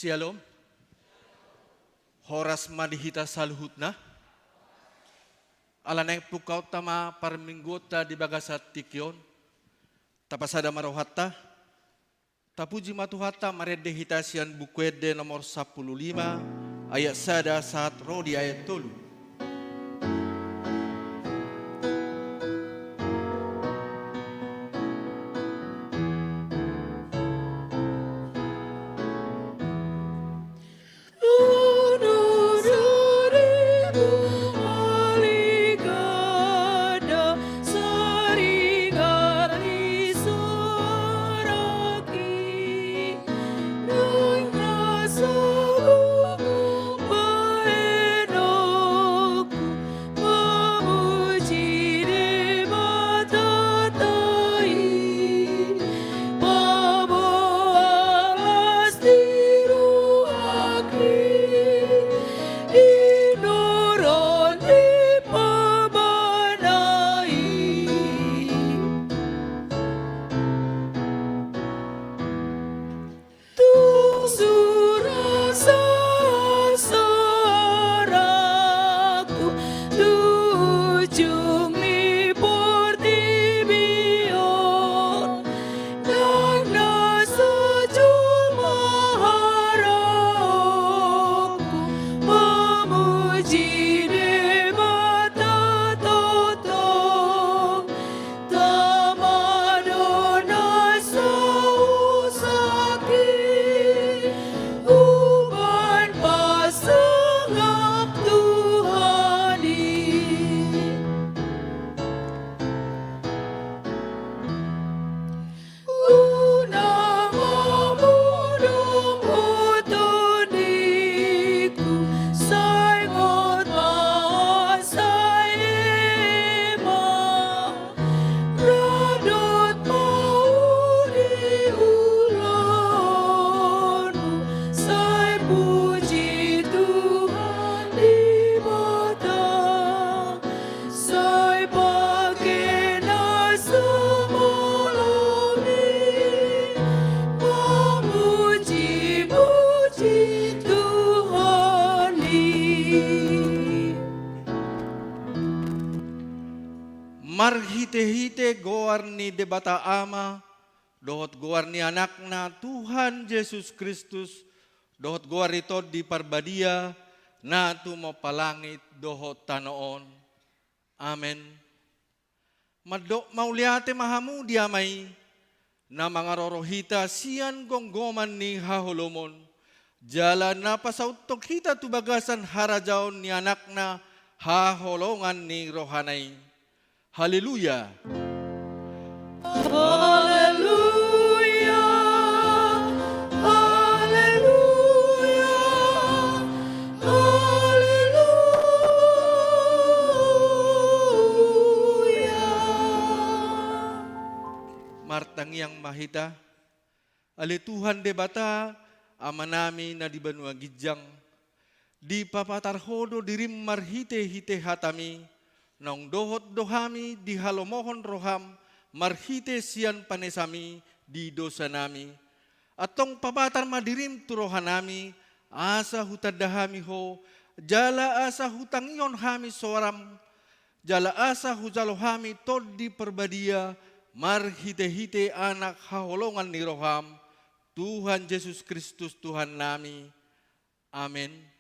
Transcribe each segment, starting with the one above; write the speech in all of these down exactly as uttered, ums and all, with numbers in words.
Syalom. Horas ma di hita saluhutna. Ala naeng pungkaonta ma parmingguonta di bagasan tingki on. Tapasada ma rohanta. Tapuji ma Tuhanta, marende hita sian Buku Ende nomor sampulu lima, ayat sada sahat ro di ayat tolu. Mamuji Debata i, paboa las di ruhakmi, hindoran ni pamana i. Tung sura sasaranku tu ujung ni portibi on, ndang na saut jolma haraopku mamuji Debata tongtong. Tama do na sausaki umbahen pasangap Tuhan i. Unang mamodom tondingku, sai ingot ma, sai ema. Radot ma uli ulaonmu, sai puji Tuhan Debata. Sai pake na sumolom i mamuji-muji Tuhan i. Marhite-hite goar ni Debata Ama, dohot goar ni Anakna Tuhan Jesus Kristus, dohot goar ni Tondi Parbadia, na tumompa langit dohot tano on. Amen. Mandok mauliate ma hamu di Ama i, na mangaroro hita sian gomgoman ni haholomon, jala na pasauthon hita tu bagasan harajaon ni Anakna haholongan ni rohana i. Haleluya. Haleluya. Haleluya. Haleluya. Martangiang ma hita. Ale Tuhan Debata, Amanami na di banua ginjang, dipapatar Ho do dirim marhite-hite hataMi, naung dohot do hami dihalomohon rohaM marhite sian panesaMi di dosanami. Antong papatar ma dirim tu rohanami, asa hutanda hami Ho, jala asa hutangihon hami soaram, jala asa hujalo hami Tondi Parbadia marhite-hite Anak haholongan ni roham, Tuhan Jesus Kristus Tuhannami. Amen.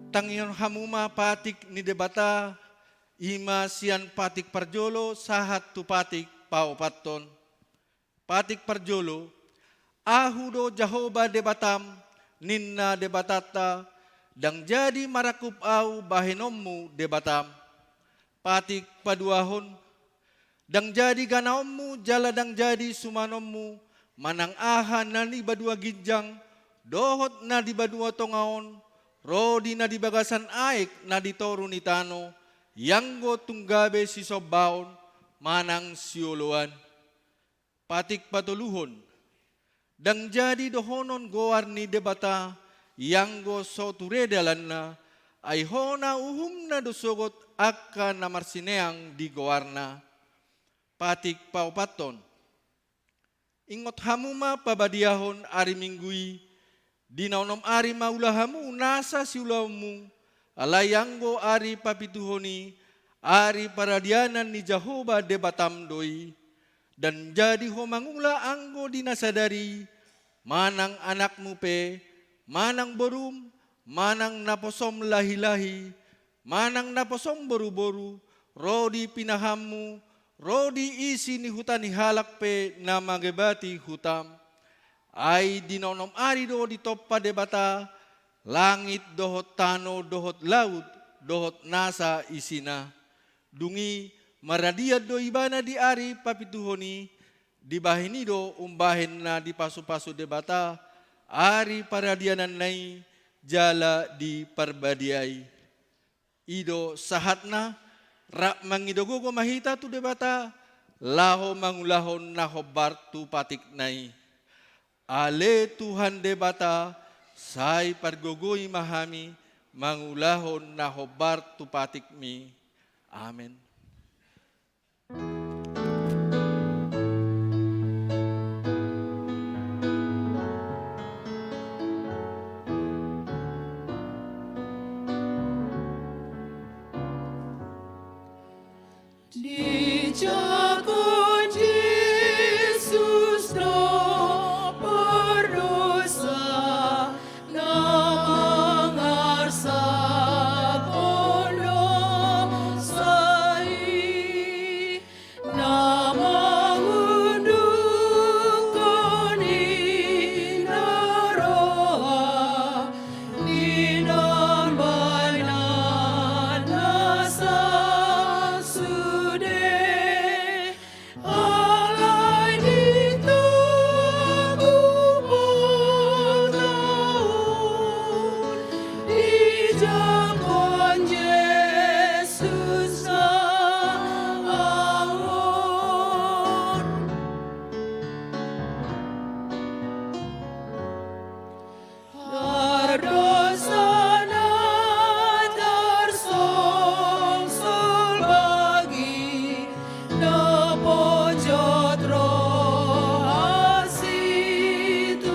Tangihon hamu ma patik ni Debata, i ma sian patik parjolo sahat tu patik paopathon. Patik parjolo, Ahu do Jahowa Debatam, ninna Debatanta, ndang jadi marangkup Ahu bahenonmu Debatam. Patik paduahon, ndang jadi ganaonmu jala ndang jadi sumanonmu, manang aha na di banua ginjang, dohot na di banua tonga on, ro di na di bagasan aek na di toru ni tano, ianggo tung gabe sisombaon, manang sioloan. Patik patoluhon, ndang jadi dohonon goar ni Debata, ianggo so ture dalanna, ai hona uhumna do sogot angka na marsineang di goarna. Patik paopathon, ingot hamu ma pabadiahon ari Minggu i, di na onom ari ma ula hamu nasa siulaonmu, alai anggo ari papituhon i, ari paradianan ni Jahowa Debatam do i, ndang jadi ho mangula anggo di na sadari, manang anakmu pe, manang borum, manang naposom lahilahi, manang naposom boruboru, ro di pinahanmu, ro di isi ni huta ni halak pe na mangebati hutam. Ai di na onom ari do ditompa Debata langit dohot tano dohot laut dohot nasa isina. Dung i maradian do ibana di ari papituhon i, dibahen i do umbahen na dipasupasu Debata ari paradiananna i jala diparbadiai. I do sahatna, rap mangido gogo ma hita tu Debata, laho mangulahon na hombar tu patikna i. Ale Tuhan Debata, sai pargogoi ma hami mangulahon na hombar tu patikmi. Amen. Dijangkon Jesus do pardosa na mangarsakhon dosa i, na mangundungkon i na roha ni na bahenon na sasude. Alai di togu pataon, dijangkon Jesus na ahu on. Pardosa na tarsongsol bagi na ponjot roha situtu.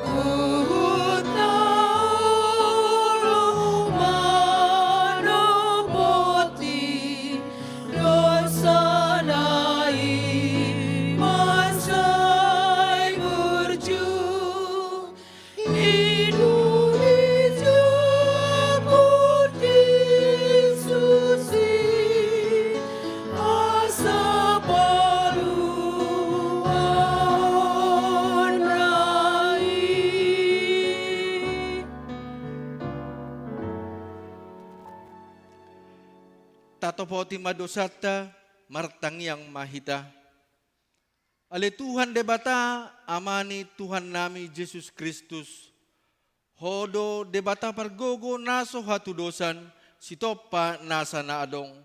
Huhut na olo manopoti dosana i mansai burju. I do dijangkon Jesus i asa paluaonna i. Tatopoti ma dosanta, martangiang ma hita. Ale Tuhan Debata, Ama ni Tuhannami Jesus Kristus, Ho do Debata pargogo na so hatudosan, sitompa nasa na adong.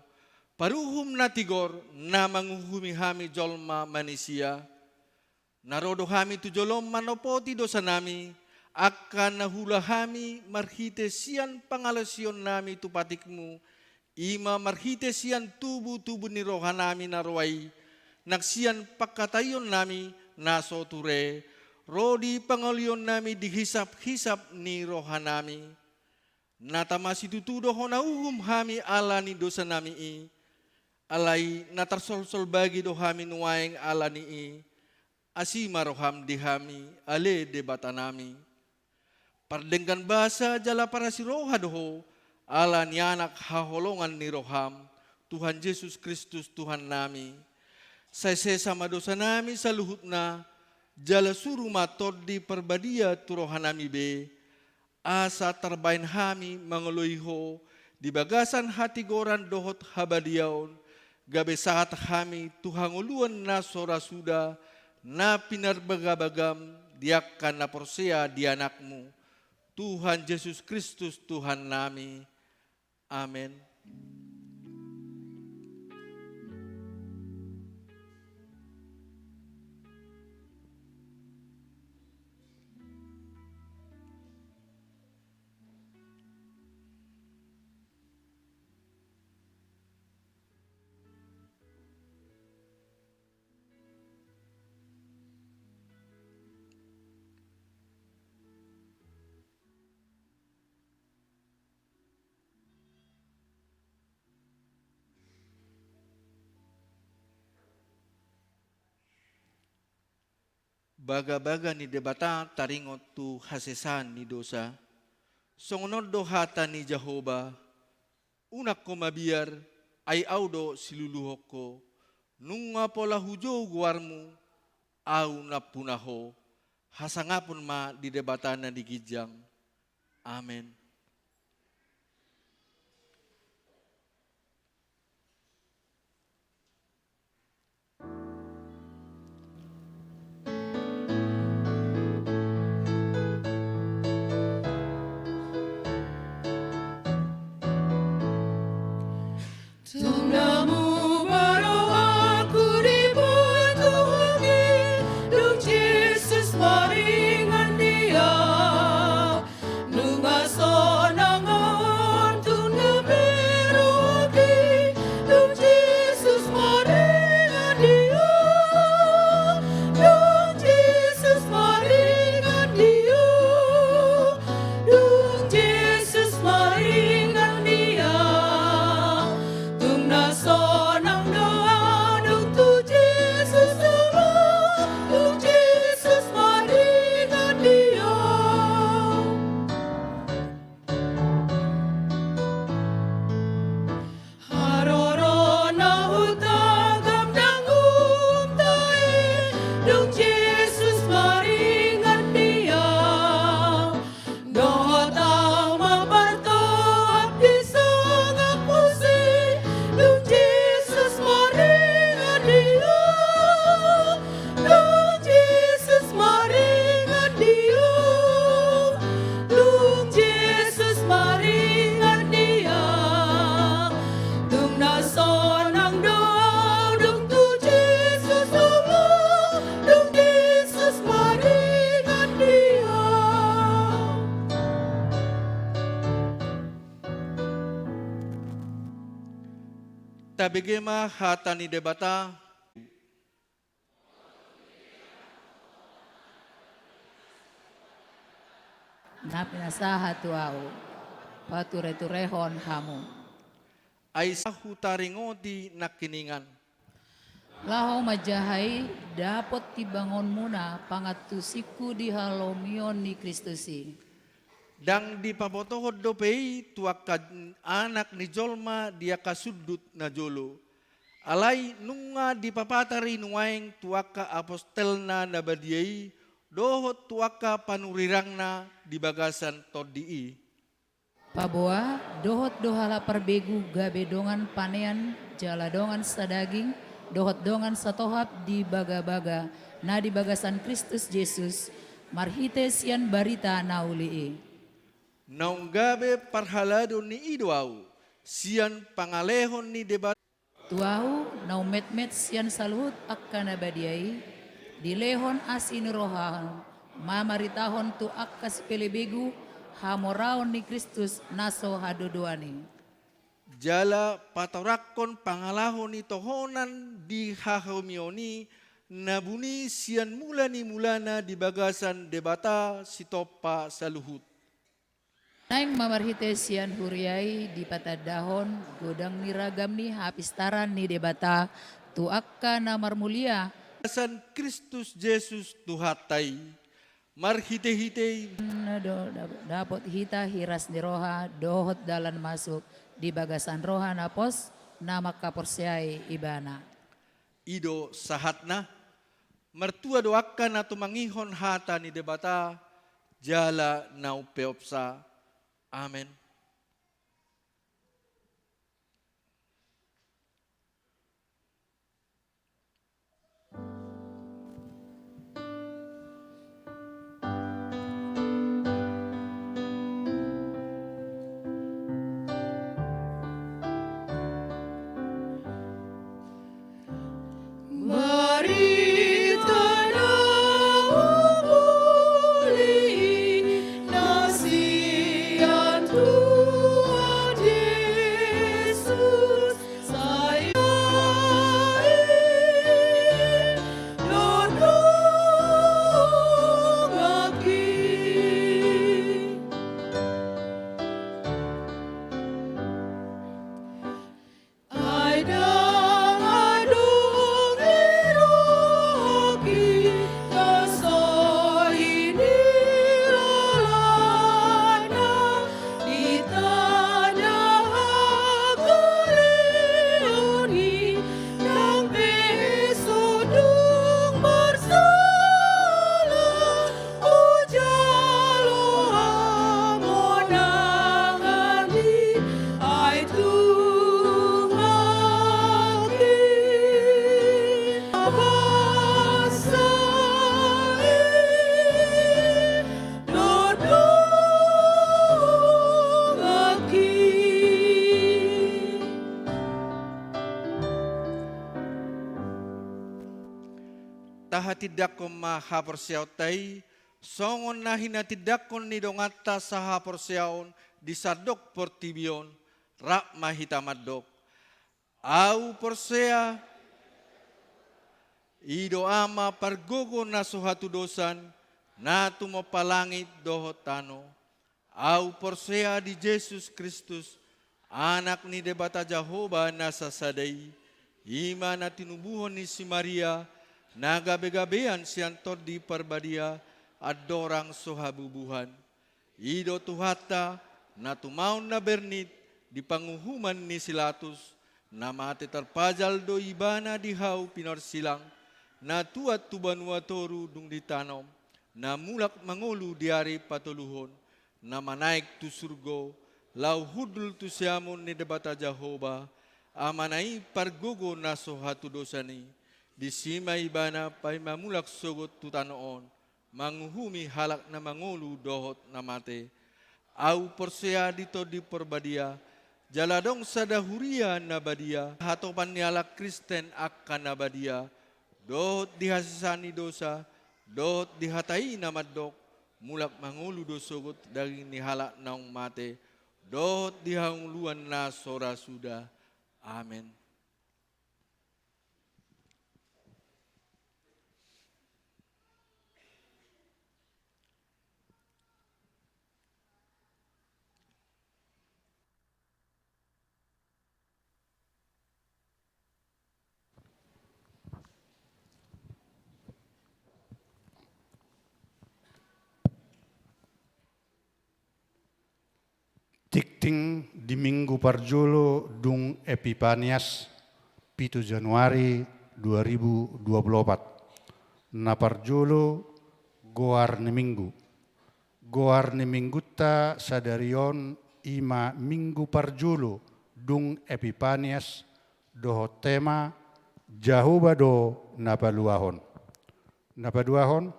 Paruhum na tigor, na manguhumi hami jolma manisia. Na ro do hami tu jolom manopoti dosanami, angka na huula hami marhite sian pangalosionnami tu patikmu, i ma marhite sian tubutubu ni rohanami na roa i, nang sian pangkataionnami na so ture, ro di pangolionnami di hisaphisap ni rohanami. Na tama situtu do hona uhum hami ala ni dosanami i, alai na tarsolsol bagi do hami nuaeng ala ni i, asi ma roham di hami, ale Debatanami. Pardenggan basa jala parasiroha do Ho, ala ni Anak haholongan ni rohaM, Tuhan Jesus Kristus Tuhannami. Sai sesa ma dosanami saluhutna, jala suru ma Tondi Parbadia tu rohanami be, asa tarbahen hami mangoloi Ho di bagasan hatigoran dohot habadiaon, gabe sahat hami tu hangoluan na so ra suda, na pinarbagabagaM di angka na porsea di Anakmu, Tuhan Jesus Kristus Tuhannami. Amen. Bagabaga ni Debata taringot tu hasesaan ni dosa. Songon on do hata ni Jahowa: Unang ho mabiar, ai Ahu do siluluhon ho. Nunga pola hujou goarmu, Ahu nampuna ho. Hasangapon ma di Debata na di ginjang. Amen. Tung na muba rohangku di bantuhongi, dung Jesus maringan dia. Nunga sonang on tung na beroki, dung Jesus maringan dia. Dung Jesus maringan dia. Dung Jesus maringan dia. Tung na sonang do ahu dung tu Jesus olo, dung Jesus maringan dia. Haroro na hutangkap dang umtai, dung Jesus maringan dia. Dohot ahu ma partohap di sangap muse, dung Jesus maringan dia. Dung Jesus maringan dia. Dung Jesus maringan dia. Tung na sonang do ahu dung tu Jesus olo, dung Jesus maringan dia. Tabege ma hata ni Debata. Na pinasahat tu ahu, patureturehon hamu. Ai sai hutaringoti nangkiningan. Laho manjaha i, dapot timbangonmuna pangantusingku di halomoion ni Kristus i. Ndang dipabotohon dope i tu angka anak ni jolma di angka sundut na jolo. Alai nunga dipapatar i nuaeng tu angka apostelna na badia i, dohot tu angka panurirangna di bagasan Tondi i. Paboa, dohot do halak parbegu gabe dongan panean, jala dongan sadaging, dohot dongan satohap di bagabaga, na di bagasan Kristus Jesus, marhite sian barita na uli i. Naung gabe parhalado ni i do ahu, sian pangalehon ni Debata. Tu ahu, naung metmet sian saluhut angka na badia i, dilehon asi ni rohahu, mamaritahon tu angka sipelebegu, begu, hamoraon ni Kristus na so hadodoan i. Jala patorangkon pangalaho ni tohonan di hahamion i, na buni sian mula ni mulana di bagasan Debata sitompa saluhut. Naeng ma marhite sian huria i dipatandahon godang ni ragam ni hapistaran ni Debata tu angka na marmulia. Bagasan Kristus Jesus Tuhanta i. Marhitehite i. Na do-, dap-, dapot hita hiras ni roha dohot dalan masuk di bagasan roha na pos na manghaporseai Ibana. I do sahatna. Martua do angka na tumangihon hata ni Debata jala na umpeopsa. Amen. Barita na uli na sian Tuhan Jesus, sai didongani. Ai ndang adong i roha na sai nialana di tano hagaleon i, nang pe so dung marsala. Ujalo hamonangan i, ai Tuhan i. Bahasa i, didongani. Tahatindangkon ma haporseaonta i, songon na hinatindangkon ni donganta sahaporseaon di sandok portibi on, rap ma hita mandok. Ahu porsea, i do Ama pargogo na so hatudosan, na tumompa langit dohot tano. Ahu porsea di Jesus Kristus, Anak ni Debata Jahowa na sasada i, i ma na tinubuhon ni si Maria, na gabegabean sian Tondi Parbadia, andorang so habubuhan. I do Tuhanta, na tumaon na bernit di panguhuman ni si Latus, na mate tarpajal do Ibana di hau pinarsilang, na tuat tu banua toru dung ditanom, na mulak mangolu di ari patoluhon, na manaek tu surgo, laho hundul tu siamun ni Debata Jahowa, Amana i pargogo na so hatudosan i, disi ma Ibana paima mulak sogot tu tano on, manguhumi halak na mangolu dohot na mate. Ahu porsea di Tondi Parbadia, jala adong sada huria na badia, hatopan ni halak Kristen angka na badia, dohot di hasesaan ni dosa, dohot di hata i na mandok, mulak mangolu do sogot daging ni halak naung mate, dohot di hangoluan na so ra suda. Amen. Tingting di minggu parjolo dung Epipanias, pitu Januari dua ribu dua puluh opat. Na parjolo, goar ni minggu. Goar ni minggunta sadari on i ma minggu parjolo dung Epipanias, dohot tema Jahowa do na paluahon. Na paduahon,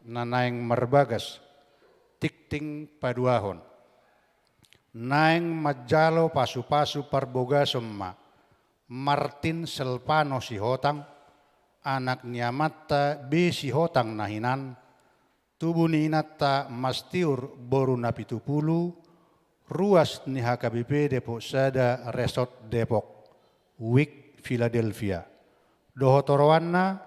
na naeng marbagas, tingting paduahon. Naeng manjalo pasupasu parbogason ma Martin Selpano Sihotang, anak ni amanta B. Sihotang na hinan, tubu ni inanta Mastiur boru Napitupulu, ruas ni H K B P Depok Sada Resort Depok, Wijk Philadelphia. Dohot oroanna,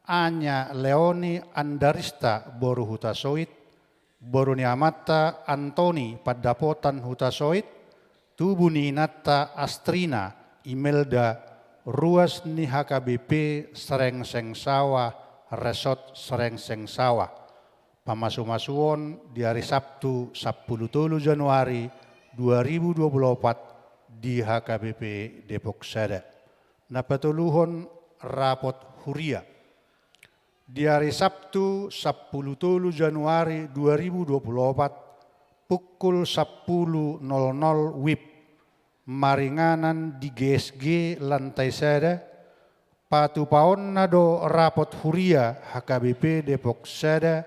Anya Leoni Andarista boru Hutasoit, boru ni amanta Antoni Pandapotan Hutasoit, tubu ni inanta Astrina Imelda, ruas ni H K B P Srengseng Sawah Resort Srengseng Sawah. Pamasumasuon di ari Sabtu sampulu tolu Januari dua ribu dua pulu opat di H K B P Depok Sada. Na patoluhon, rapot huria. Di ari Sabtu sampulu tolu Januari dua ribu dua pulu opat, pukul sampulu nol nol WIB, maringanan di G S G lantai sada, patupaonna do rapot huria H K B P Depok Sada,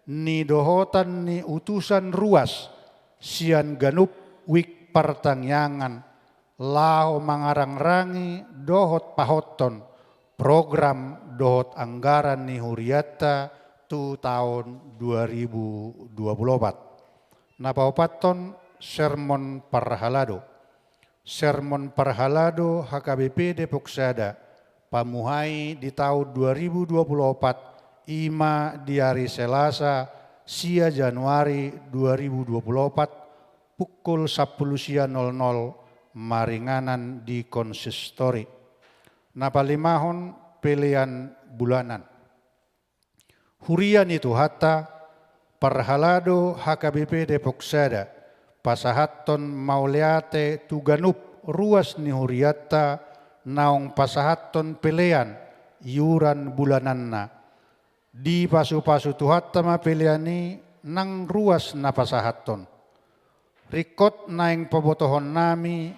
nidohotan ni utusan ruas sian ganup wik partangiangan, laho mangarangrangi dohot pahothon program dohot anggaran ni hurianta tu taon dua ribu dua pulu opat. Na paopathon, sermon parhalado. Sermon parhalado H K B P Depok Sada, pamuhai di taon dua ribu dua pulu opat, i ma di ari Selasa, sia Januari dua ribu dua pulu opat, pukul sampulu sia nol nol, maringanan di konsistori. Na palimahon, pelean bulanan. Huria ni Tuhanta, parhalado H K B P Depok Sada, pasahathon mauliate tu ganup ruas ni hurianta, naung pasahathon pelean iuran bulananna. Dipasupasu Tuhanta ma pelean i nang ruas na pasahathon. Ringkot naeng pabotohonnami,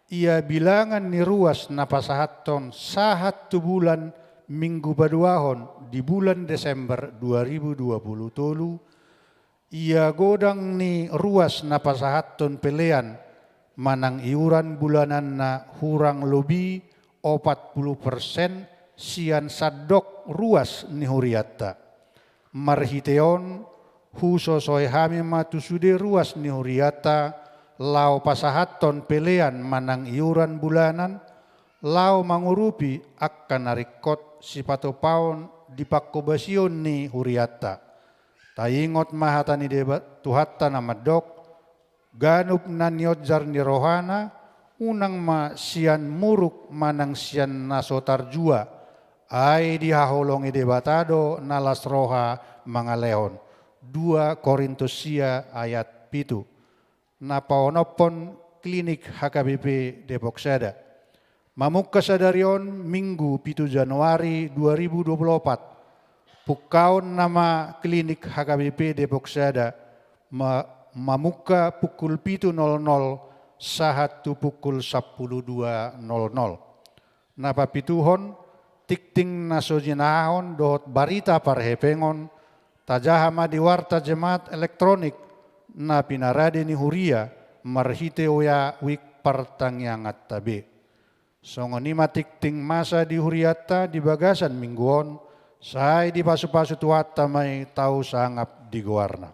ia bilangan ni ruas na pasahathon sahat tu bulan minggu paduahon di bulan Desember dua ribu dua pulu tolu, ia godang ni ruas na pasahathon pelean manang iuran bulananna hurang lobi opat pulu persen sian sandok ruas ni hurianta. Marhite on, husosoi hami ma tu sude ruas ni hurianta, laho pasahathon pelean manang iuran bulanan, laho mangurupi angka na ringkot sipatupaon di panghobasion ni hurianta. Taingot ma hata ni Deba-, Tuhanta na mandok, ganup na nionjar ni rohana, unang ma sian muruk manang sian na so tarjua, ai dihaholongi Debata do na las roha mangalehon. Dua Korintus sia ayat pitu. Na paonomhon, klinik H K B P Depok Sada. Mamungka sadari on Minggu pitu Januari dua ribu dua pulu opat, pungkaon nama klinik H K B P Depok Sada ma-, mamungka pukul pitu nol nol sahat tu pukul sampulu dua nol nol. Na papituhon, tingting na so jinahahon dohot barita parhepengon, tajaha ma di warta jemaat elektronik na pinarade ni huria marhite W A wik partangianganta be. Songon i ma tingting masa di hurianta di bagasan minggu on, sai dipasupasu Tuhanta ma i tau sangap di goarna.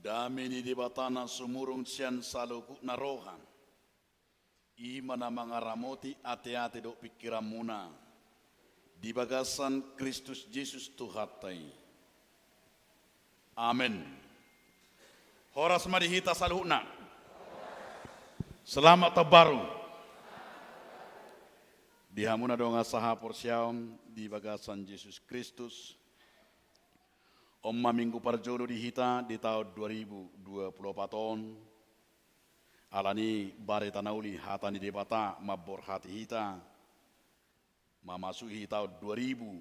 Dame ni Debata na sumurung sian saluhutna roha, i ma na mangaramoti ateate dohot pingkiranmuna di bagasan Kristus Jesus Tuhanta i. Amen. Horas ma di hita saluhutna. Selamat tahun baru. Di hamu na dongan sahaporseaon di bagasan Jesus Kristus, on ma minggu parjolo di hita di taon dua ribu dua puluh opat on. Alani i barita na uli hata ni Debata mamborhati hita mamasuki taon dua ribu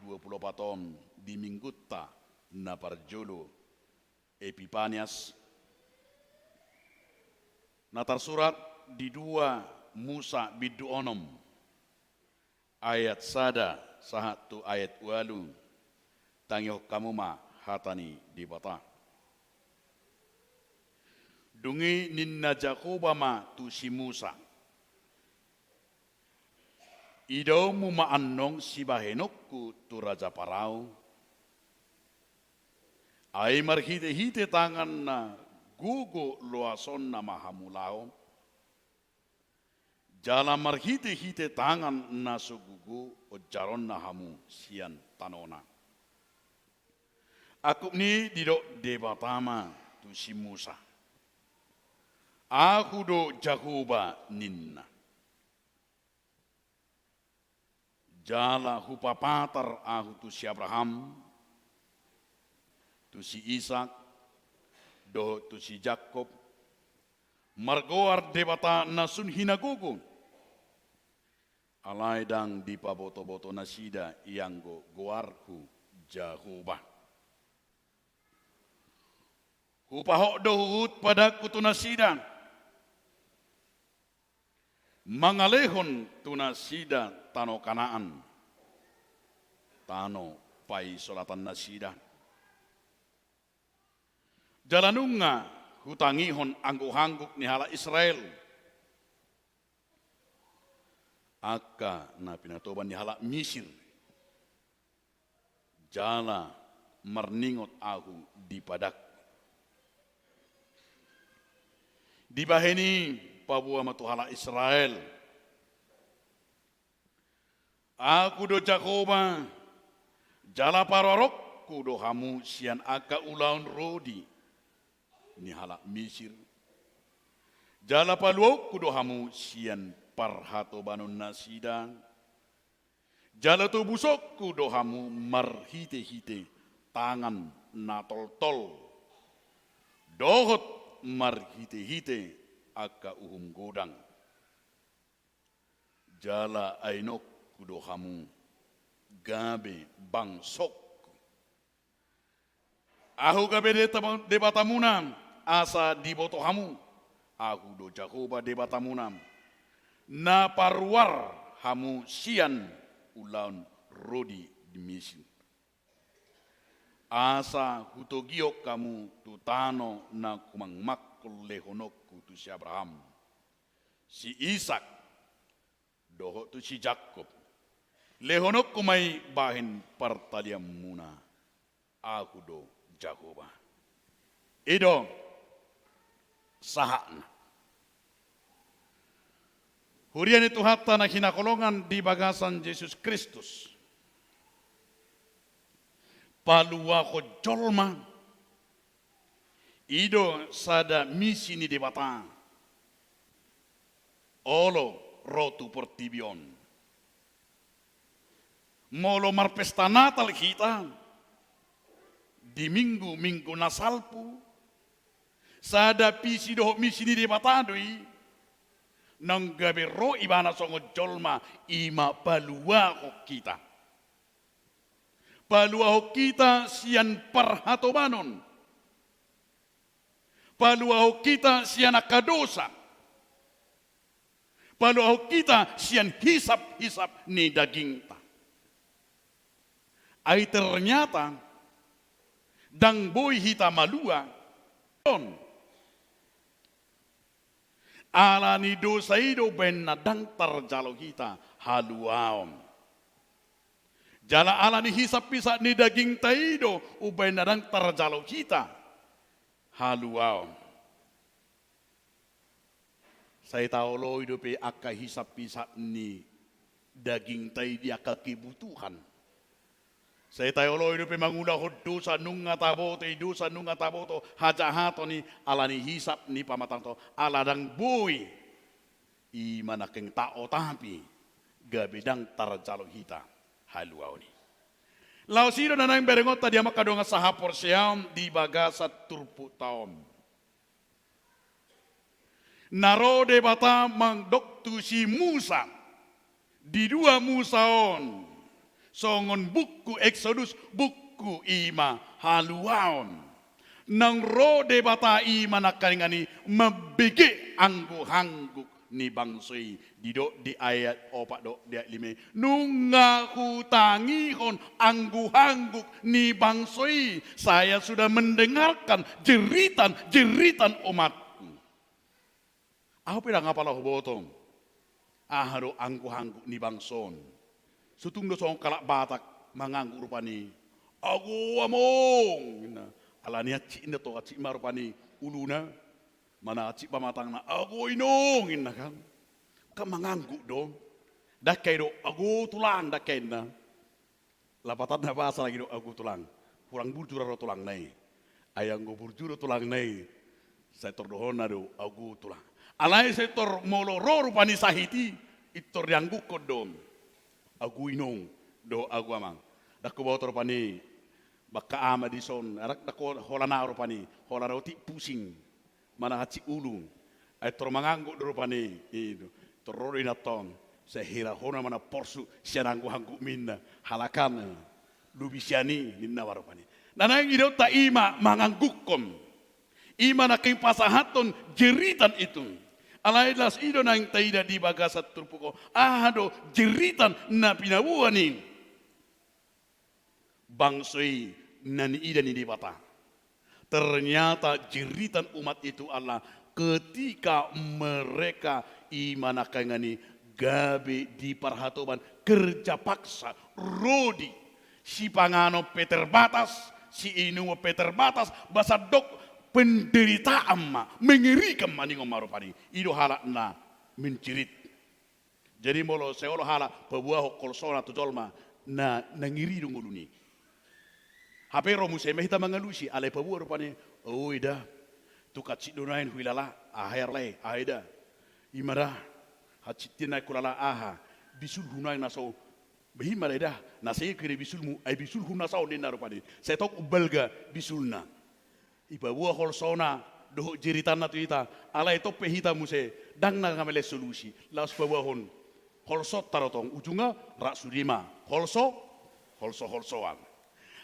dua puluh opat on di minggunta na parjolo Epipanias, na tarsurat di dua Musa bindu onom, ayat sada sahat tu ayat ualu. Tangihon hamu ma hata ni Debata. Dung i ninna Jahowa ma tu si Musa: Idaonmu ma annon sibahenonku tu raja Parao, ai marhitehite tangan na gogo loasonna ma hamu laho, jala marhitehite tangan na so gogo onjaronna hamu sian tanona. Angkup ni i didok Debata ma tu si Musa: Ahu do Jahowa, ninna. Jala hupapatar ahu tu si Abraham, tu si Isak, dohot tu si Jakob, margoar Debata na sun hinagogo, alai ndang dipabotoboto nasida ianggo goarhu Jahowa. Hupahot do huhut padangku tu nasida, mangalehon tu nasida tano Kanaan, tano paisolatannasida. Jala nunga hutangihon angguhangguk ni halak Israel, angka na pinatoban ni halak Misir. Jala marningot ahu di padangku. Dibahen i paboa ma tu halak Israel: Ahu do Jahowa, jala paruaronku do hamu sian angka ulaon rodi ni halak Misir, jala paluaonku do hamu sian parhatobanonnasida, jala tobusonku do hamu marhitehite tangan na toltol, dohot marhitehite angka uhum godang. Jala ainonku do hamu gabe bangsongku. Ahu gabe Debata-, Debatamuna, asa diboto hamu. Ahu do Jahowa Debatamuna, na paruar hamu sian ulaon rodi di Misir, asa hutogihon hamu tu tano na humangmangkon lehononku tu si Abraham, si Isak, dohot tu si Jakob. Lehononku ma i bahen partalianmuna. Ahu do Jahowa. I do sahatna. Huria ni Tuhanta na hinaholongan di bagasan Jesus Kristus, paluahon jolma, i do sada misi ni Debata olo ro tu portibi on. Molo marpesta Natal hita di minggu-minggu na salpu, sada visi dohot misi ni Debata do i, naung gabe ro Ibana songon jolma, i ma paluahon hita. Paluahon hita sian parhatobanon. Paluahon hita sian angka dosa. Paluahon hita sian hisap-hisap ni dagingta. Ai ternyata ndang boi hita malua. Alani dosa i do umbahen na ndang tarjalo hita haluaon. Jala alani hisap-hisap ni dagingta i do umbahen na ndang tarjalo hita haluaon. Sai taoloi dope angka hisap-hisap ni dagingta i di angka kebutuhan. Sai taoloi dope mangulahon dosa nunga taboto i, dosa nunga taboto, hajahaton i, ala ni hisap ni pamatangta on, ala ndang boi. I ma nangkin taotapi gabe ndang tarjalo hita haluaon i. Laos i do na naeng berengonta di hamu angka dongan sahaporseaon di bagasan turpukta on. Na ro Debata mandok tu si Musa di dua Musa on, songon buku Eksodus, buku i ma haluaon. Naung ro Debata i ma nangkaningan i mambege angguhangguk ni bangso i. Didok di ayat opat dohot di ayat lima i, nunga hutangihon angguhangguk ni bangso i. Saya sudah mendengarkan jeritan-jeritan umatku. Ahu pe ndang apala huboto aha do angguhangguk ni bangso on. Sotung do songon halak Batak mangangguk rupani, "Ago among," ninna. Ala ni hansit ninna, tong hansit ma rupani uluna, manang hansit pamatangna, "Ago inong," ninna kan. Kan mangangguk do. Ndang hea i do, "Ago tulang," ndang hea ninna. Lapatanna bahasa lagi do, "Ago tulang." Hurang burju ra ro tulangna i. Ai anggo burju do tulangna i, sai tor dohononna do, "Ago tulang." Alai sai tor molo ro rupani sahit i, i tor dianggukkon do, "Ago inong," do, "Ago amang." Ndang huboto rupani, "Bangka ama dison," ndang, ndang ho-, holan aha rupani, holan otik pusing. Manang hansit ulu. Ai tor mangangguk do rupani, i do. Tor ro do inanta on. Sai hira hona ma na porsuk sian angguhanggukmi, ninna. Halak an, lobi sian i, ninna ma rupani. Na naeng idaonta i ma manganggukkon. I ma nangkin pasahathon jeritan itu. Alai laos i do naeng taida di bagasan turpuk on. Aha do jeritan na pinaboa ni bangso i na niida ni Debata. Ternyata jeritan umat itu adalah ketika mereka, i ma nangkaningan i, gabe di parhatoban, kerja paksa, rodi, sipanganon pe terbatas, siinumon pe terbatas, ba sandok penderitaan ma, mengerikan ma ningon ma rupani. I do halak na menjerit. Jadi molo sai olo halak paboahon holsona tu jolma, na, na ngeri do ngoluna i. Hape ro muse ma hita mangalusi, alai paboa rupani, "O eda, tung hansit do nuaeng huilala, aha i arlai, aha eda? I ma da, hansit i nuaeng hulala aha, bisulhu nuaeng na so, behi ma da eda, na sai hira bisulmu, ai bisulhu na so," ninna rupani. Sai tong umbalga bisulna. Ipaboa holsona dohot jeritanna tu hita, alai tong pe hita muse ndang na male solusi, laos paboahon holsonta do tong, ujungna rap sude ma holso, holso-holsoan.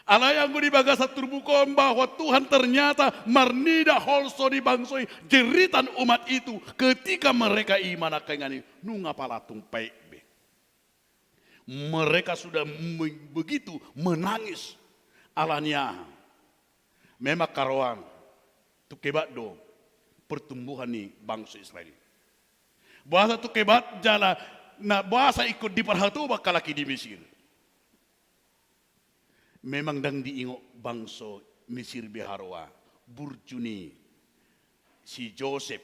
Alai anggo di bagasan turpuk on bahwa Tuhan ternyata marnida holso ni bangso i, jeritan umat itu, ketika mereka, i ma nangkaningan i, nunga pala tung paet be. Mereka sudah me-, begitu menangis. Ala ni aha? Memang haroan tung hebat do pertumbuhan ni bangso Israel. Boasa tung hebat jala na boasa ingkon diparhatoban halak i di Mesir? Memang ndang diingot bangso Mesir be haroa burju ni si Josep.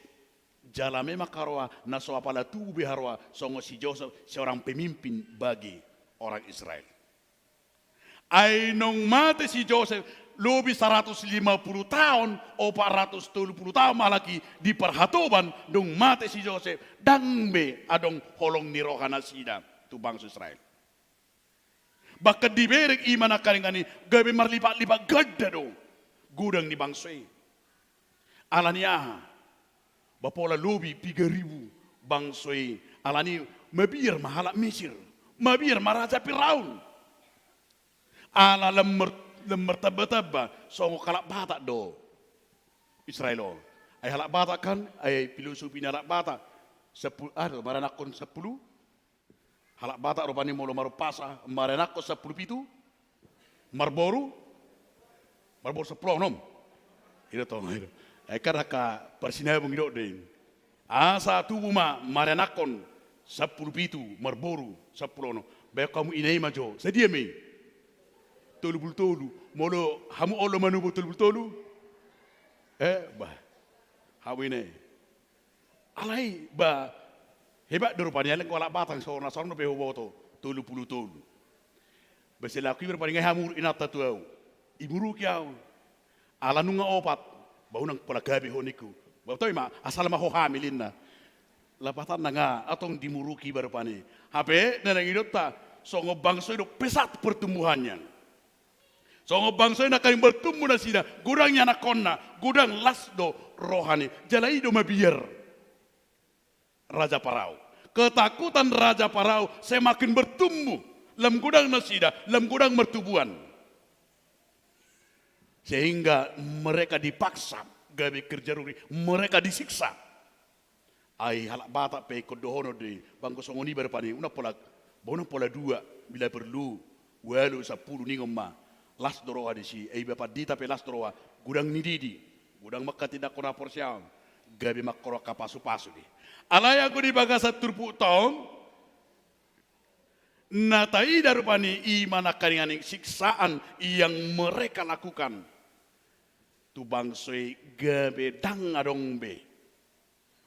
Jala memang haroa na so apala tubu be haroa songon si Josep seorang pemimpin bagi orang Israel. Ai naung mate si Josep, lobi saratus lima pulu taon, opat ratus tolu pulu taon ma halak i diparhatoban, dung mate si Josep, ndang be adong holong ni roha nasida tu bangso Israel. Bahkan dibereng, i ma nangkaningan i, gabe marlipat-lipat ganda do godang ni bangso i. Ala ni aha? Ba pola lobi piga ribu bangso i. Ala ni mabiar ma halak Mesir, mabiar ma raja Firaun. Ala lam mar-, lam martamba-tamba, songon halak Batak do Israel on. Ai halak Batak kan, ai filosofi ni halak Batak, sampulu, ah, marenakkon sampulu, halak Batak rupani molo marumpasa, marenakkon sampulu pitu, marboru, marboru sampulu onom. I do tong, i do. Ai kan angka parsinabung i do deng. Asa tubu ma marenakkon sampulu pitu, marboru sampulu onom. Baen hamu ina i ma jo. Sadia ma i? Tolu pulu tolu. Molo hamu olo manubu tolu pulu tolu? Eh, bah. Hau ini. Alai, bah. Hebat do rupani, alai anggo halak Batak, so, na songon dope huboto, tolu pulu tolu. Bah, selaku iba rupani nga hamuruk inanta tu au. Imuruki au. Ala nunga opat. Bah, unang pola gabe ho ningku. Bah, toi ma, asal ma ho hamil inna. Lapatan na nga, antong dimuruki iba rupani. Hape, na naeng idaonta, songon bangso i do pesat pertumbuhannya. Songon bangso i nangkaning bertumbuh nasida, godang ianakhonna, godang las do rohani, jala i do mabiar Raja Parao. Ketakutan Raja Parao semakin bertumbuh, lam godang nasida, lam godang martubuan. Sehingga mereka dipaksa gabe kerja ruri, mereka disiksa. Ai halak Batak pe ingkon dohonon do i, bah anggo songon i ba rupani, unang pola, bah unang pola dua, bila perlu ualu, sampulu ningon ma. Las do roha disi, ai iba pandita pe las do roha, godang ni didi, godang mangkatindangkon haporseaon, gabe mangkorhon angka pasupasu do i. Alai anggo di bagasan turpukta on, na taida rupani i ma nangkaningan siksaan yang mereka lakukan tu bangso i, gabe ndang adong be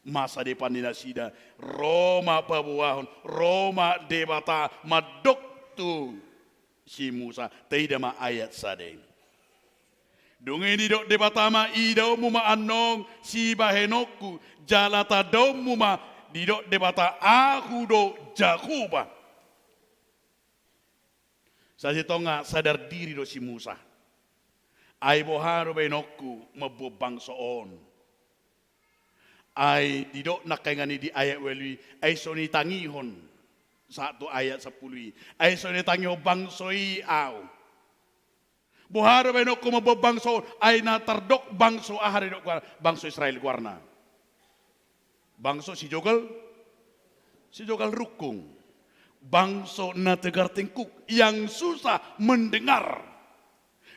masa depan ni nasida, ro ma paboahon, ro ma Debata mandok tu si Musa, taida ma ayat sada i. Dung i didok Debata ma, idaonmu ma annon sibahenonku, jala tandaonmu ma, didok Debata, ahu do Jahowa. Sasintongna sadar diri do si Musa. Ai boha do baenonku mamboan bangso on? Ai didok nangkaningan i di ayat ualu i, ai so nitangihon, sahat tu ayat sampulu i, ai so nitangihon bangso i au. Boha do baenonku mamboan bangso on, ai na tardok bangso aha do didok goarna, bangso Israel goarna. Bangso sijogal, sijogal rungkung. Bangso na tegar tengkuk, yang susah mendengar.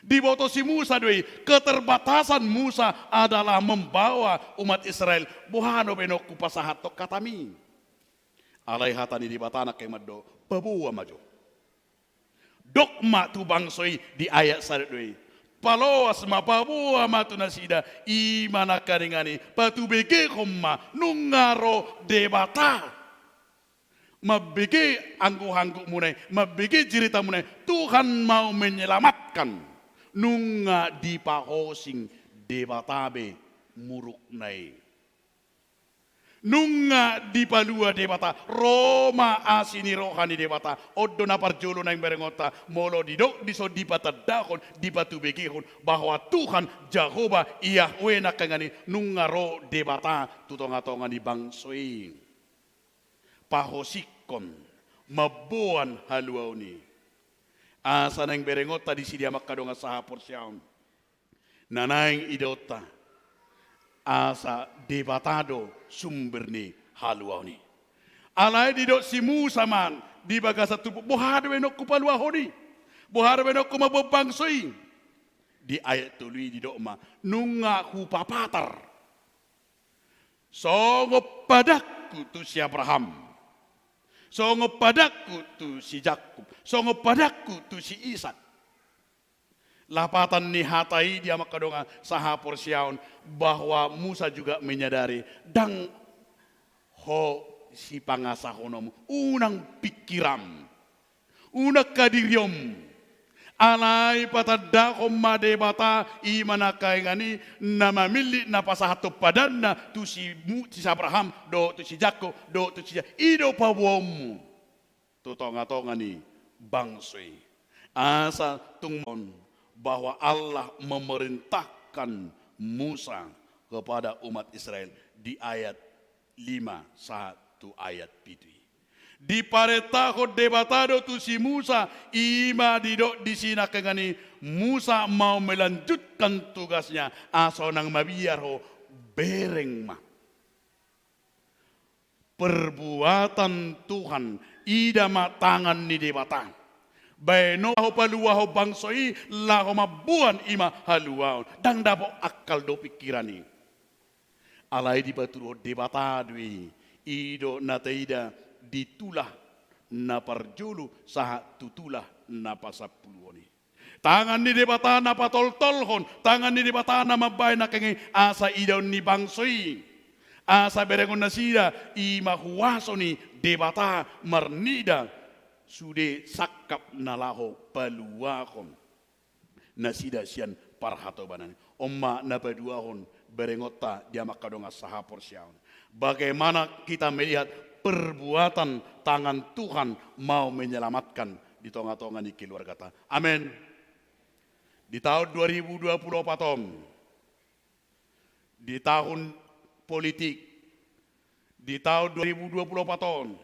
Diboto si Musa do i, keterbatasan Musa adalah membawa umat Israel. Boha do baenonku pasahathon hatami? Alai hata ni Debata nangkin mandok, paboa ma jo. Dok ma tu bangso i di ayat sada do i. Paloas ma, paboa ma tu nasida, i ma nangkaningan i, patubegehon ma, nunga ro Debata. Mambege angguhanggukmuna i, mambege jeritamuna i, Tuhan mau menyelamatkan. Nunga dipahosing Debata be murukna i. Nunga dipalua Debata, ro ma asi ni roha ni Debata. On do na parjolo naeng berengonta, molo didok dison dipatandahon, dipatubegehon, bahwa Tuhan Jahowa Yahweh nangkaningan i, nunga ro Debata tu tongatonga ni bangso i. Pahosikkon, mamboan haluaon i. Asa naeng berengonta disi di amang hamu dongan sahaporseaon. Na naeng idaonta, asa Debata do sumber ni haluaon i. Alai didok si Musa ma di bagasan turpuk, boha do baenonku paluahon i? Boha do baenonku mamboan bangso i? Di ayat tolu i didok ma, nunga hupapatar. Songon padanku tu si Abraham. Songon padanku tu si Jakkob. Songon padanku tu si Isak. Lapatan ni hata i di amang hamu dongan sahaporseaon, bahwa Musa juga menyadari, ndang ho sipangasahononmu, unang pingkiranmu, unang hadirionmu. Alai patandahon ma Debata, i ma nangkaningan i, na mamillit, na pasahathon padanna tu si Mu-, tu si Abraham, dohot tu si Jakkob, dohot tu si Ja-, i do paboaonmu tu tongatonga ni bangso i. Asa tung on bahwa Allah memerintahkan Musa kepada umat Israel di ayat lima sahat tu ayat pitu i. Diparentahon Debata do tu si Musa, i ma didok disi nangkaningan i, Musa mau melanjutkan tugasnya, asa unang mabiar ho, bereng ma. Perbuatan Tuhan, ida ma tangan ni Debata. Baen ho paluahon bangso i, laho mamboan i ma haluaon. Ndang dapot akal dohot pingkiran i. Alai dipatuduhon Debata do i, i do na taida di tulah na parjolo sahat tu tulah na pasampuluhon i. Tangan ni Debata na patoltolhon, tangan ni Debata na mambahen nangkaningan i asa idaon ni bangso i. Asa berengon nasida i ma huaso ni Debata marnida sude sangkap na laho paluahon nasida sian parhatobanan i. On ma na paduahon berengonta di amang hamu dongan sahaporseaon. Bagaimana kita melihat perbuatan tangan Tuhan mau menyelamatkan di tongatonga ni keluargata. Amen. Di taon dua ribu dua puluh opat on, di tahun politik, di taon dua ribu dua puluh opat on,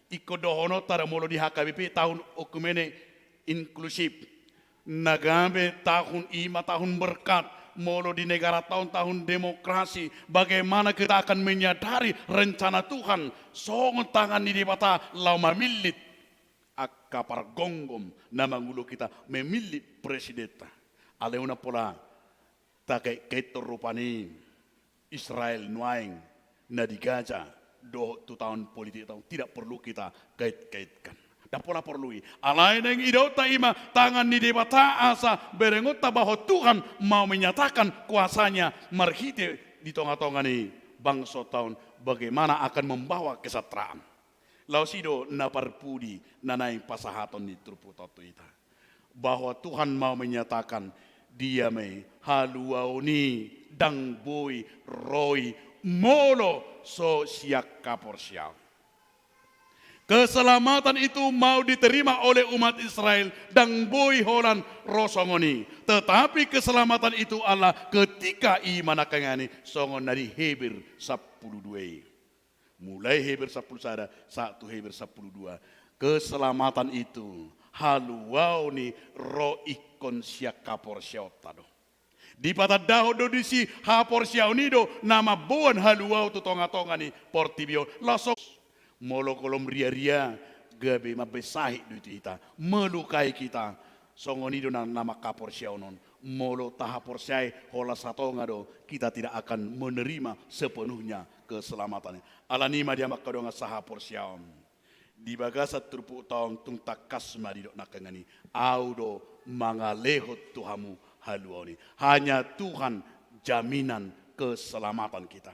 ingkon dohononta do molo di H K B P tahun oekumene inklusif. Na gabe tahun i ma tahun berkat, molo di negaranta on tahun demokrasi, bagaimana kita akan menyadari rencana Tuhan, songon tangan ni Debata laho mamillit angka pargomgom na mangolu hita, mamillit presidenta. Alai unang pola takaitkaithon rupani Israel nuaeng na di Gaza dohot tu taon politik taon, tidak perlu kita kaitkaitkan. Ndang pola porlu i. Alai naeng idaonta i ma tangan ni Debata asa berengonta bahwa Tuhan mau menyatakan kuasa-Nya marhite di tongatonga ni bangsonta on, bagaimana akan membawa kesejahteraan. Laos i do na parpudi na naeng pasahaton ni turpukta on tu hita, bahwa Tuhan mau menyatakan, dia ma i, haluaon i ndang boi ro i molo so sian haporseaon. Keselamatan itu mau diterima oleh umat Israel, ndang boi holan ro songon i. Tetapi keselamatan itu Allah ketika i ma nangkaningan i, songon na di Heber sampulu dua i. Mulai Heber sampulu sada sahat tu Heber sampulu dua. Keselamatan itu, haluaon i ro ingkon sian haporseaonta do. Dipatandahon do disi haporseaon i do na mamboan haluaon tu tongatonga ni portibi on. Laos molo holom riaria, gabe mambahen sahit do i tu hita, melukai kita. Songon i do nang na manghaporseaon on. Molo tahaporseai holan satonga do, kita tidak akan menerima sepenuhnya keselamatan. Alani i ma di amang hamu dongan sahaporseaon, di bagasan turpukta on tung tangkas ma didok nangkaningan i, au do mangalehon tu hamu haluaon i. Hanya Tuhan jaminan keselamatan kita.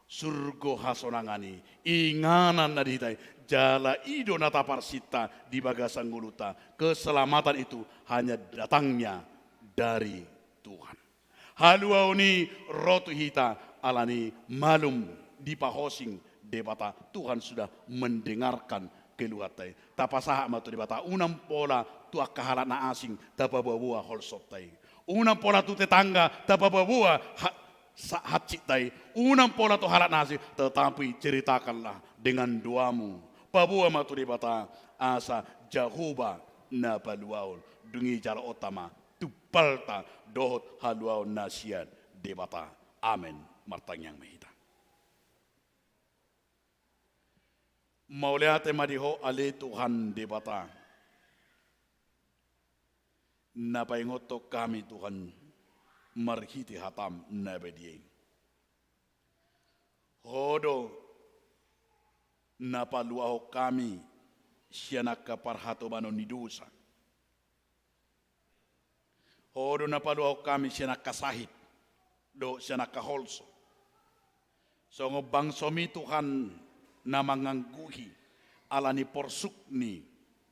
Surgo hasonangan i, inganan na di hita i, jala i do na taparsinta di bagasan ngolunta. Keselamatan itu hanya datangnya dari Tuhan. Haluaon i ro tu hita, alani i malum dipahosing Debata, Tuhan sudah mendengarkan keluhanta i. Tapasahat ma tu Debata, unang pola tu angka halak na asing tapaboaboa holsonta i. Unang pola tu tetangga tapaboaboa ha-, sa-, hansitta i. Unang pola tu halak na asing, tetapi ceritakanlah dengan doamu. Paboa ma tu Debata, asa Jahowa na paluahon. Dung i jaloonta ma tumpalta dohot haluaon na sian Debata. Amen. Martangiang ma hita. Mauliate ma di Ho ale Tuhan Debata, na paingothon hami Tuhan marhite hataM na badia i. Ho do na paluahon hami sian angka parhatobanon ni dosa. Ho do na paluahon hami sian angka sahit dohot sian angka holso. Songon bangsoMi Tuhan na mangangguhi alani porsuk ni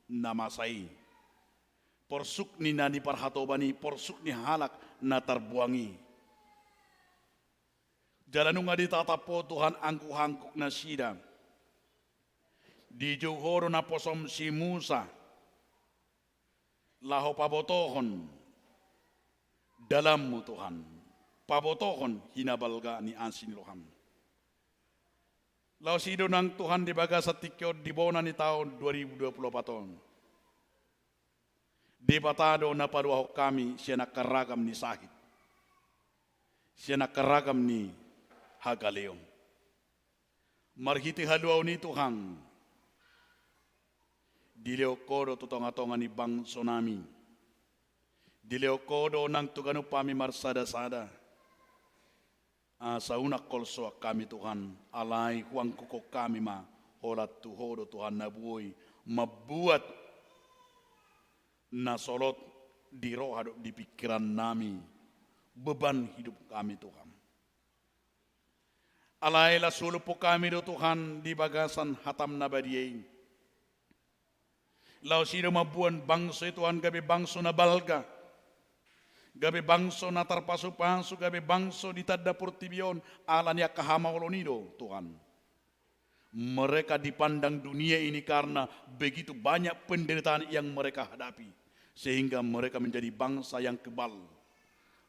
na masa i. Porsuk ni na niparhatoban i, porsuk ni halak na tarbuang i. Jala nunga ditatap Ho Tuhan angguhangguk nasida. Dijou Ho do naposoM si Musa laho pabotohon dalanMu Tuhan, pabotohon hinabalga ni asi ni rohaM. Laos i do nang Tuhan di bagasan tingki on di bona ni taon dua ribu dua puluh opat on. Debata do na paluahon hami sian angka ragam ni sahit, sian angka ragam ni hagaleon. Marhite haluaon i Tuhan, dilehon Ho do tu tongatonga ni bangsonami. Dilehon Ho do nang tu ganup hami marsadasada. Asa unang holsoan hami Tuhan, alai huangkukhon hami ma holan tu Ho do Tuhan na boi mambuat na solot di roha dohot di pingkiran nami, beban hidup kami, Tuhan. Alai las huolomhon hami do, Tuhan, di bagasan hatam na badia i. Laos i do mamboan bangso i, Tuhan, gabe bangso na balga, gabe bangso na tarpasupasu, gabe bangso ditanda portibi on ala ni angka hamaolon i do, Tuhan. Mereka dipandang dunia ini karena begitu banyak penderitaan yang mereka hadapi, sehingga mereka menjadi bangsa yang kebal,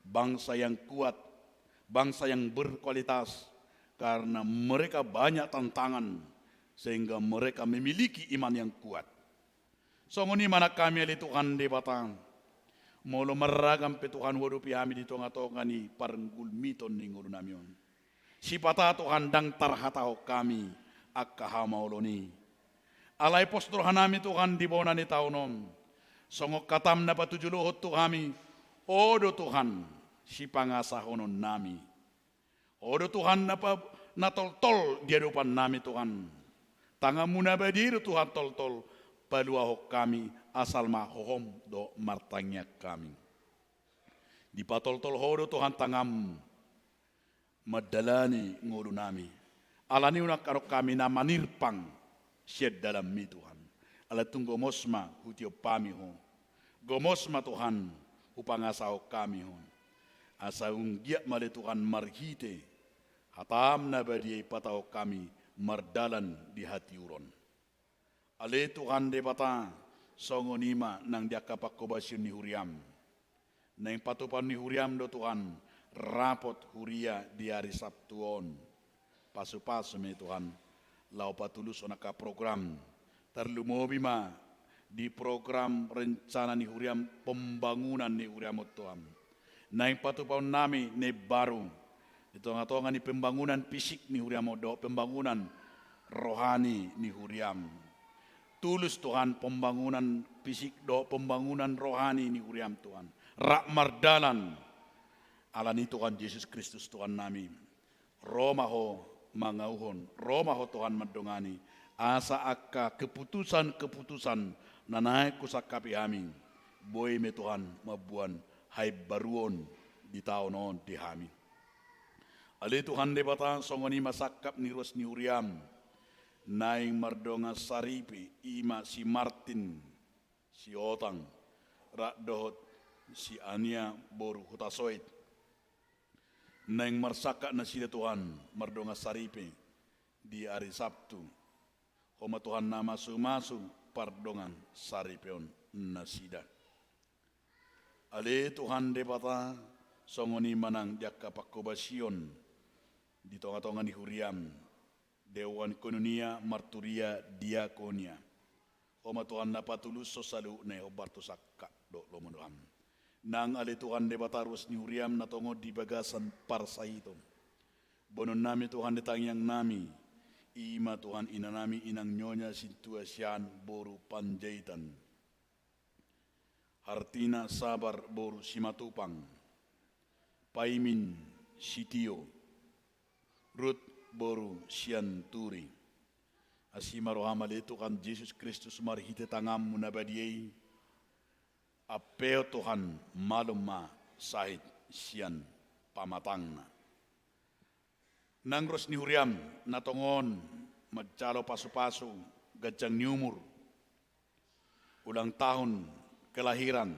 bangsa yang kuat, bangsa yang berkualitas, karena mereka banyak tantangan, sehingga mereka memiliki iman yang kuat. Songon i ma nang hami, ale Tuhan Debata, molo marragam pe, Tuhan, huadopi hami di tongatonga ni pargulmiton ni ngolunami on. Sipata, Tuhan, ndang tarhatahon hami angka hamaolon i. Alai pos do rohanami, Tuhan, di bona ni taon on. Songon hatam na patujulohon tu hami, Ho do, Tuhan, sipangasahononnami. Ho do, Tuhan, na pa-, na toltol di adopannami, Tuhan. Tanganmu na badia i do, Tuhan, toltol paluahon hami, asal ma hohom dohot martangiang hami. Dipatoltol Ho do, Tuhan, tanganmu mandalani ngolunami. Ala ni i unang adong hami na manirpang sian dalanmi, Tuhan. Alai tung gomos ma hutiop hami Ho. Gomos ma, Tuhan, hupangasahon hami Ho. Asa unggiat ma, ale Tuhan, marhite hatam na badia i patahon hami mardalan di hatiuron. Ale Tuhan Debata, songon i ma nang di angka panghobasion ni huriam. Naeng patupaon ni huriam do, Tuhan, rapot huria di ari Sabtu on. Pasupasu ma i, Tuhan, laho patulushon angka program. Tarlumobi ma di program rencana ni huriam pembangunan ni huriam on, Tuhan. Naeng patupaonnami na imbaru di tongatonga ni pembangunan fisik ni huriam on dohot pembangunan rohani ni huriam. Tulus, Tuhan, pembangunan fisik dohot pembangunan rohani ni huriam, Tuhan. Rap mardalan. Ala ni i, Tuhan Jesus Kristus, Tuhannami. Ro ma Ho mangauhon, ro ma Ho, Tuhan, mandongani, asa angka keputusan-keputusan na naeng husangkapi hami, boi ma i, Tuhan, mamboan haimbaruon di taon on di hami. Ale Tuhan Debata, songon i ma sangkap ni ruas ni huriam, naeng mardongan saripe, i ma si Martin Siotang, rap dohot si Ania boru Hutasoit. Naeng marsangkap nasida, Tuhan, mardongan saripe di ari Sabtu. Ho ma, Tuhan, na masumasu pardongan saripeon nasida. Ale Tuhan Debata, songon i ma nang di angka panghobasion di tongatonga ni huriam, dewan koinonia, marturia, diakonia. Ho ma, Tuhan, na patulushon saluhutna i hombar tu sangkap dohot lomo ni roham. Nang ale Tuhan Debata, ruas ni huriam na tongon di bagasan parsahiton, boanonnami, Tuhan, di tangiangnami, i ma, Tuhan, inanami, inang Nyonya Sintua Sian boru Panjaitan, Hartina Sabar boru Simatupang, Paimin Sitio, Rut boru Sianturi. Asi ma roham, ale Tuhan Jesus Kristus, marhite tanganmu na badia i. Ampehon, Tuhan, malum ma sahit sian pamatangna. Nang ruas ni huriam na tongon manjalo pasupasu, ganjang ni umur, ulang tahun kelahiran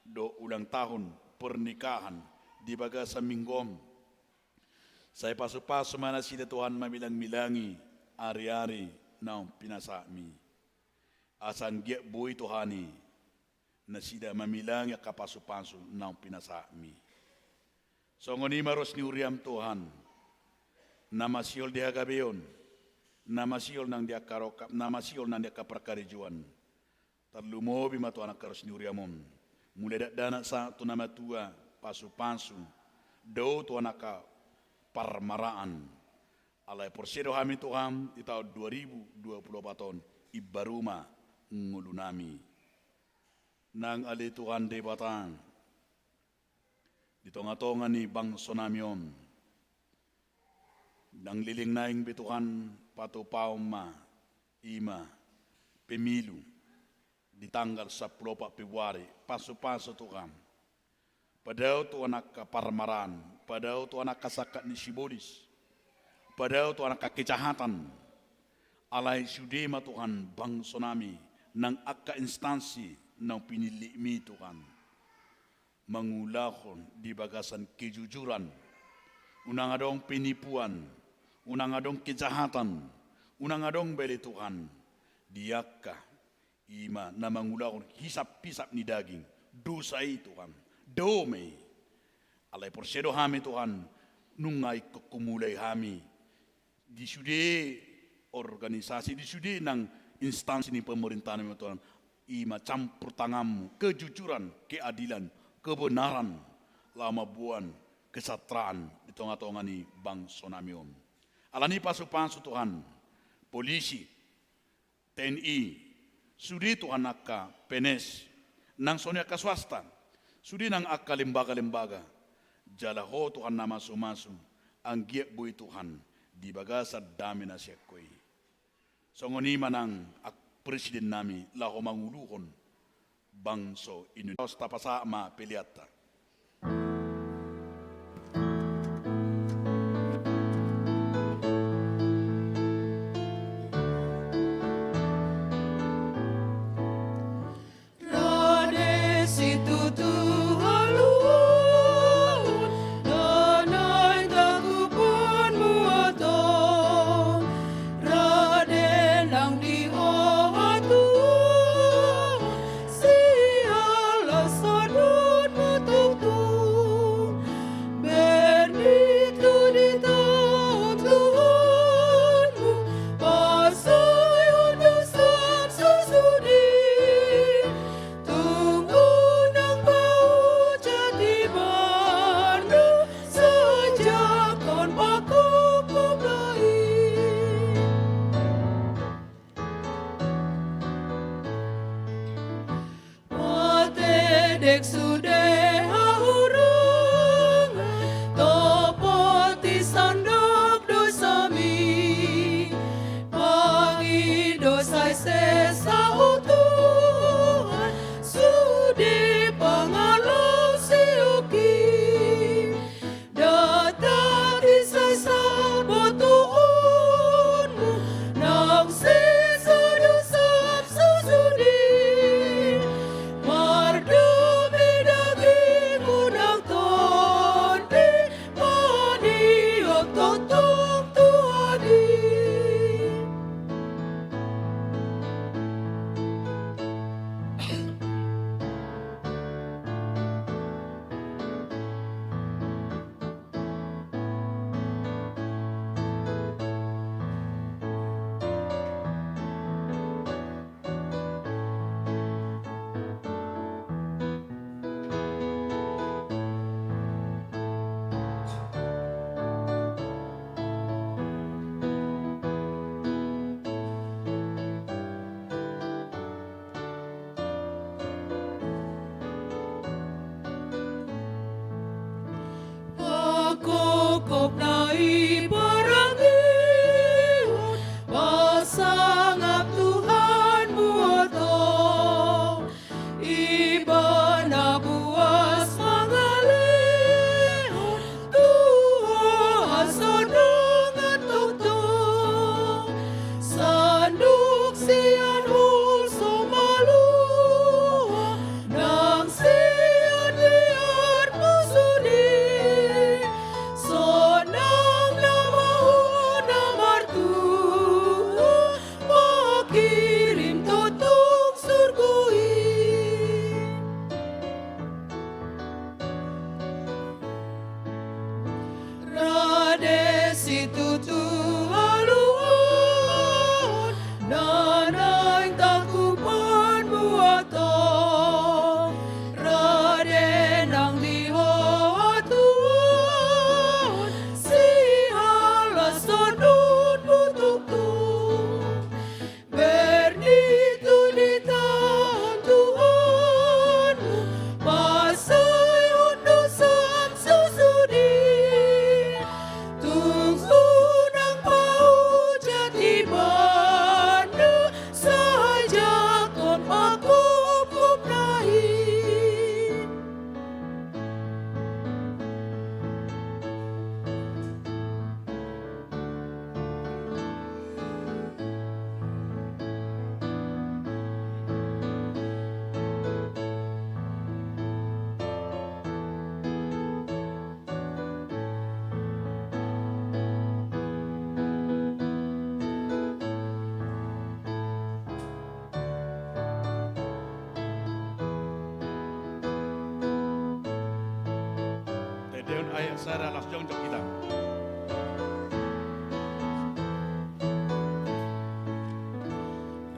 dohot ulang tahun pernikahan di bagasan minggu on, sai pasupasu ma nasida, Tuhan, mamilangmilangi ariari naung pinasahatmi. Asa anggiat boi, Tuhan i, nasida mamilangi angka pasupasu naung pinasahatmi. Songon i ma ruas ni huriam, Tuhan, na masihol di hagabeon, na masihol nang di angka rongkap, na masihol nang di angka parkarejoan. Tarlumobi ma, Tuhan, angka ruas ni huriam on, mulai dakdanak sahat tu na matua, pasupasu, dao, Tuhan, angka parmaraan. Alai porsea do hami, Tuhan, di taon dua ribu dua puluh opat on, imbaru ma ngolunami. Nang ale Tuhan Debata, di tongatonga ni bangsonami on, nang leleng naeng be, Tuhan, patupaon ma, i ma pemilu. di tanggal sampulu opat Februari, pasupasu Tuhan. Padao Tuhan angka parmaraan, padao Tuhan angka sangkap ni sibolis, padao Tuhan angka kejahatan. Alai sude ma Tuhan bangso nami nang angka instansi naung pinillitmi Tuhan, mangulahon di bagasan kejujuran, unang adong penipuan, unang adong kejahatan, unang adong bale Tuhan, di angka i ma na mangulahon hisap-hisap ni daging, dosa i Tuhan, dao ma i. Alai porsea do hami Tuhan, nunga ingkon humulai hami di sude organisasi, di sude nang instansi ni pemerintahan i ma Tuhan, i ma campur tanganmu, kejujuran, keadilan, kebenaran, laho mamboan kesejahteraan di tonga-tonga ni bangso nami on. Alani pasupasu Tuhan, polisi, T N I, sude Tuhan angka P N S, nang songon i angka swasta, sude nang angka lembaga-lembaga, jala Ho Tuhan na masumasu, anggiat boi Tuhan di bagasan dame na sian Ho i. Songon i ma nang ak-, presiden nami laho manguluhon bangso Indonesia. Laos tapasahat ma peleanta. Rade situtu haluaon, na naeng tangkupanmu antong. Rade nang di Ho hatuaon, siala sandokmu tongtong. Bernit tu di tangan Tuhanmu, pasaihon dosam sasudi. Tung unang paujat Ibana, sajakkon pangkopkop na i. Patedek sude hahurangan, topoti sandok dosami. Pangido sai sesa, o Tuhan, sude pangalaosion i. Datati sai sabotoonmu, nang sesa dosam sasudi. Mardame dagingku nang tondi, maniop tongtong tu hami. Pangkopkop na i parangehon, pasangap Tuhanmu antong. Ibana buas mangalehon, tu Ho hasonangan tongtong. Sandok sian Ho so malua, nang sian liatmu sude. Sonang nama Ho na martua, mangkirim tongtong surgo i. Rade situtu haluaon, na naeng tangkupanmu antong. Rade nang di Ho hatuaon, siala sandokmu tongtong. Bernit tu di tangan Tuhanmu, pasaihon dosam sasudi. Tung unang pa Ai, sada las jongjong hita.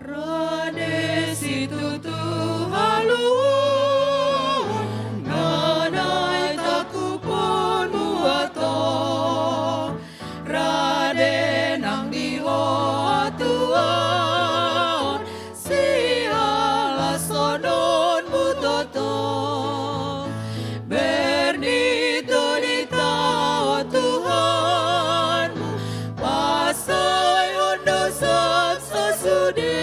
Rade situtu haluhon na naeng tangkuponmu antong. Rade nang di ho Tuhan, sihalashononmu tongtong. Bernit do di hita Tuhan, pasahathon do sasude.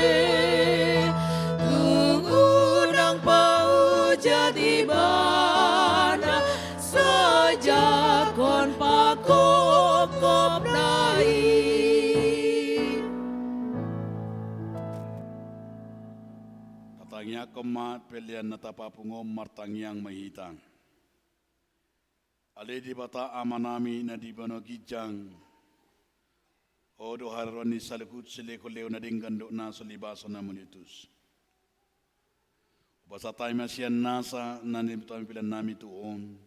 Tung unang pahujat Ibana, sai jakhon pangkophopna i. Tatangianghon ma pelean na tapapungu on, martangiang ma hita. Ale Debata Amanami na di banua ginjang, Ho do haroroan ni saluhut silehonlehon na denggan dohot na so libason na mauliutus. Hupasahat hami ma sian nasa na niboto hami pelean nami tu Ho on.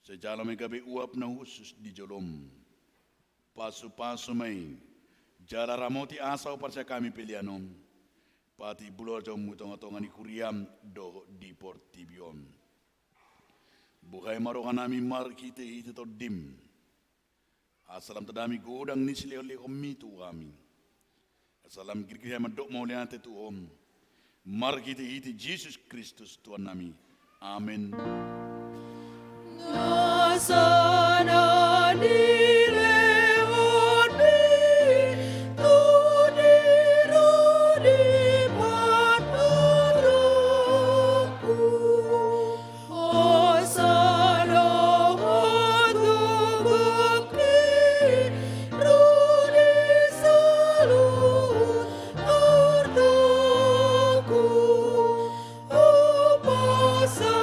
Sai jalo ma i gabe uap na hushus di jolom. Pasupasu ma i, jala ramoti asa huparsiajak hami pelean on, patimbulhon hajahaonmu di tongatonga ni huriam dohot di portibi on. Buhai ma rohanami marhitehite Tondim, asa lam tadok hami godang ni silehonlehonmi tu hami. Asa lam girgir hami mandok mauliate tu Ho on, marhitehite Jesus Kristus Tuhannami. Amen. Nasa na nilehonmi tu diri di parmarangku. Hosa dohot gokhon di ro di saluhut artangku, hupasahat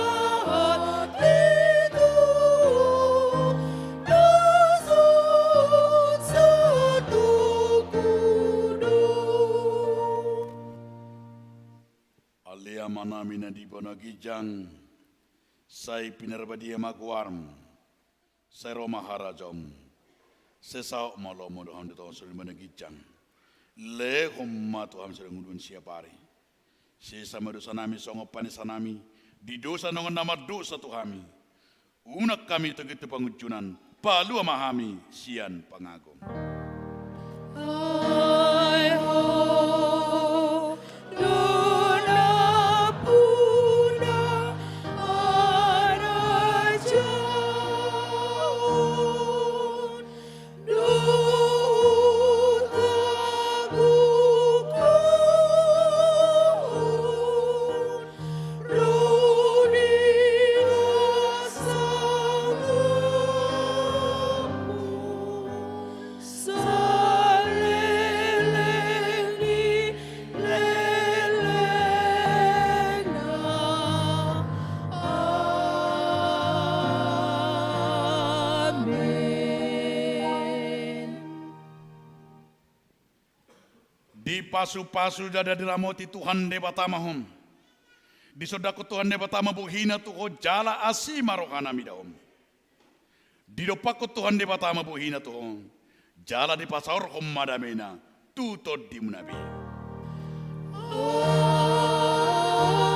i tu Ho na sahat satutu do. Ale Amanami na di banua ginjang, sai pinarbadia ma goarmu, sai ro ma harajaonmu, sai saut ma lomo dohot ham di tonga ni banua ginjang. Lehon ma tu hami sadari on ngolu siapari. Sesa ma dosanami songon panesanami di dosa ni dongan na mardosa tu hami. Unang hami togihon tu pangunjunan, palua ma hami sian pangago. Ai Ho do nampuna harajaon dohot hagogoon ro di hasangapon saleleng ni lelengna. Amen. Dipasupasu jala diramoti Tuhan Debata ma ho. Disondangkon Tuhan Debata ma bohina tu ho jala asi ma rohana mida ho. Didompakkon Tuhan Debata ma bohina tu ho jala dipasaorhon ma damena tu tondimuna be.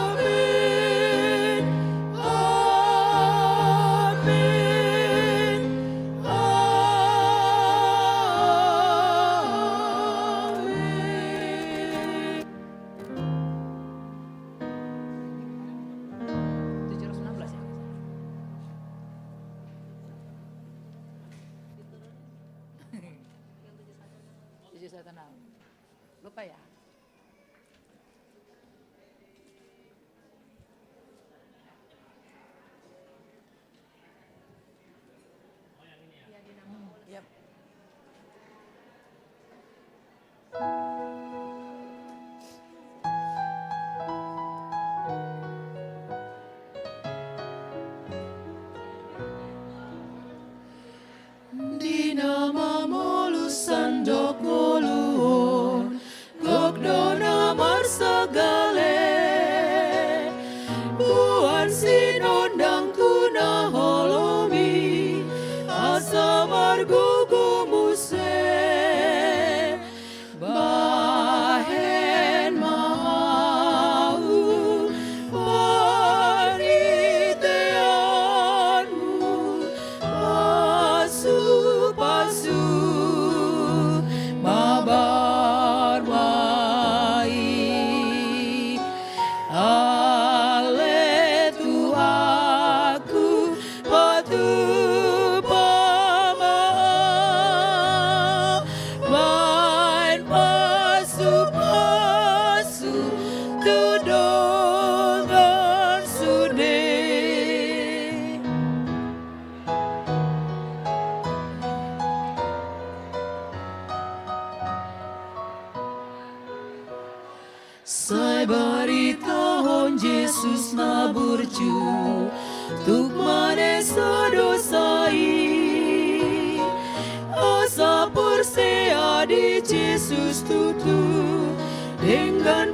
Amen. Amen. Amen. Tujuh ratus enam belas ya? Tujuh satu enam. Lupa ya? Yep. Di na mamolus sandok ngolu on, gok do na marsagale. Boan sinondang tu na holom i, margogo muse. Bahen ma ahu pariteanmu, pasupasu ma barmai. Ale Tuhanku, patupa ma, bahen pasupasu tu dongan sude. Sai baritahon Jesus na burju, tuk manesa dosa i. Asa porsea di Jesus tutu, denggan